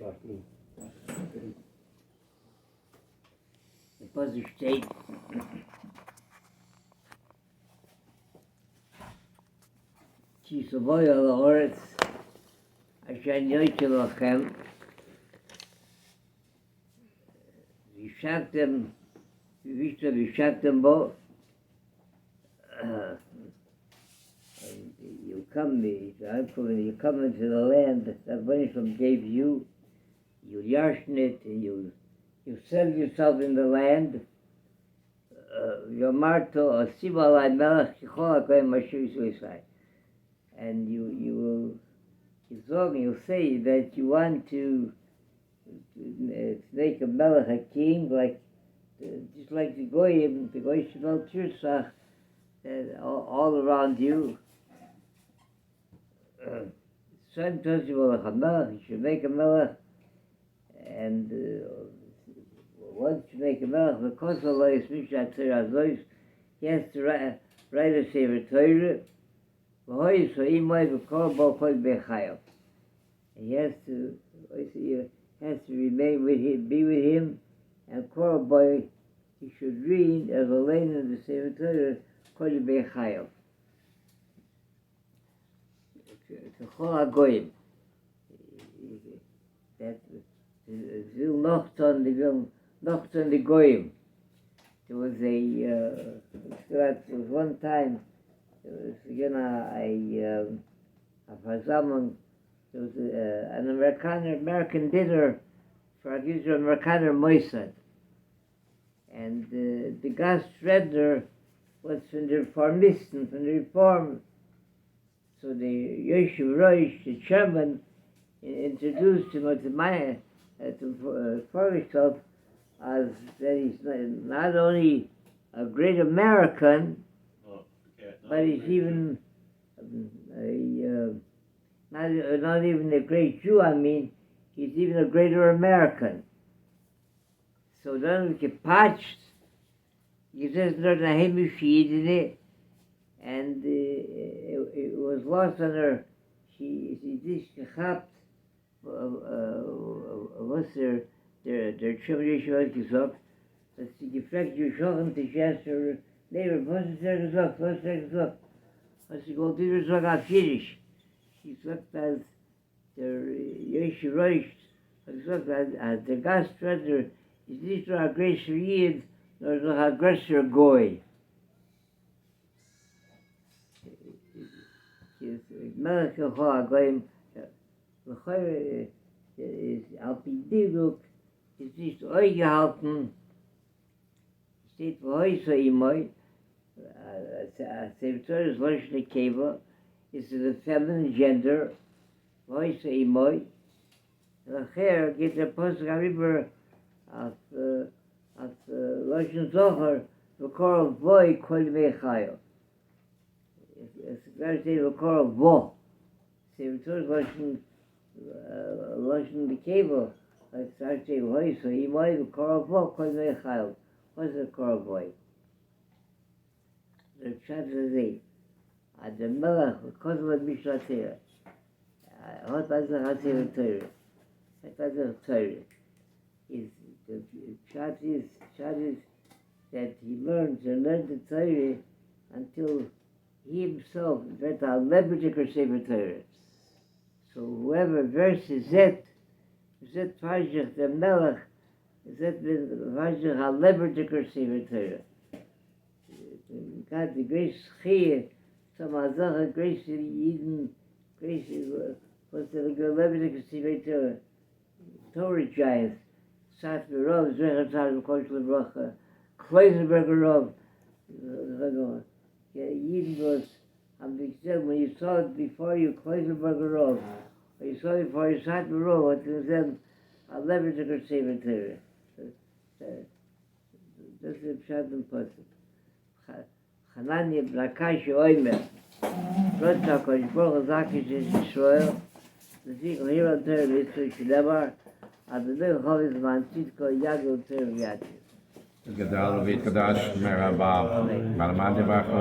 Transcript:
אין פסוק שטייט כי תבואו אל הארץ אשר אני נותן לכם וישבתם וישבתם בה you come you come into the land that רבונו של עולם gave you, you ירש'ן it and you you settle yourself in the land, ואמרת אשימה עלי מלך ככל הגוים אשר עשו ישראל, and you you will זאגן, you say that you want to make a מלך a king like just like the goyim, the גוי'שע וועלט פירט זיך all around you. שום תשים עליך מלך, you should make a מלך, and once you make a מלך, וכתבה לו את משנה התורה הזאת, he has to write a ספר תורה, והיתה עמו וקרא בה כל ימי חייו. And he has to, he has to remain with him, be with him, and וקרא בה, he should read as a lane in the ספר תורה, כל ימי חייו. ככל הגויים. That וויל נאכטון, די ווילן נאכטון די גויים. There was a, there was one time, there was געווען א א פארזאמלונג, there was an אמעריקאנער, American dinner פאר א געוויסער אמעריקאנער מוסד, and די גאסט רעדנער was פון די רעפארמיסטן, פון די רעפארם, so די יושב ראש, די chairman, introduced אים, האט אים פארגעשטעלט אז that he's not only a great American, but he's even a, not even a great Jew, I mean, he's even a greater American. So דאן האט געפאטשט, געזעסן דארט א היימישע אידענע, and it was lost on her, זי האט נישט געכאפט וואס דער chairman יושב האט געזאגט, האט זי געפרעגט איר שכנ'טע, she asked her neighbor, וואס האט ער געזאגט, וואס האט ער געזאגט, האט זי געוואלט איבערזאגן אויף אידיש, זי זאגט אז דער יושב ראש האט געזאגט אז דער גאסט רעדנער איז נישט נאר א גרעסערע איד, נאר איז נאך א גרעסערע גוי. מלך ככל הגוים, לכאורה איז על פי דיוק איז נישט אויסגעהאלטן, שטייט והיתה עמו, אז ספר תורה איז לשון נקבה, איז עס די feminine gender, והיתה עמו, נאכער גייט דער פסוק אריבער אויף לשון זכר וקרא בו כל ימי חייו. עס דארף שטיין וקרא בה, ספר תורה איז לשון נקבה, עס דארף שטיין והיתה עמו וקרא בה כל ימי חייו. וואס איז וקרא בו? דער פשט איז אזוי, אז דער מלך וכתבה לו משנה התורה, האט ביי זיך א ספר תורה, האט ביי זיך תורה, איז דער פשט איז, פשט איז that he learns, ער לערנט די תורה until he himself ווערט א לעבעדיגער ספר תורה, so whoever ווער ס'זעט, זעט פאר זיך דעם מלך, זעט מען פאר זיך א לעבעדיגער ספר תורה. געהאט די גרויסע זכי' צו האבן אזעלכע גרויסע אידן, גרויסע וואס זענען געווען לעבעדיגע ספרי תורה, תורה giants, סאטמאר רב זכר צדיק וקדוש לברכה, קלויזענבורגער רב, וכדומה, אידן וואס האבן געזען when you saw it before you קלויזענבורגער רב, or you saw it before you סאטמאר רב האט מען געזען א לעבעדיגער ספר תורה. דאס איז פשט אין פסוק, חנניה בן עקשיא אומר, רצה הקדוש ברוך הוא לזכות את ישראל, לפיכך הרבה להם תורה ומצוות שנאמר, אדוני חפץ למען צדקו יגדיל תורה ויאדיר. גדל ויתקדש שמיה רבא, מלמד ברכות.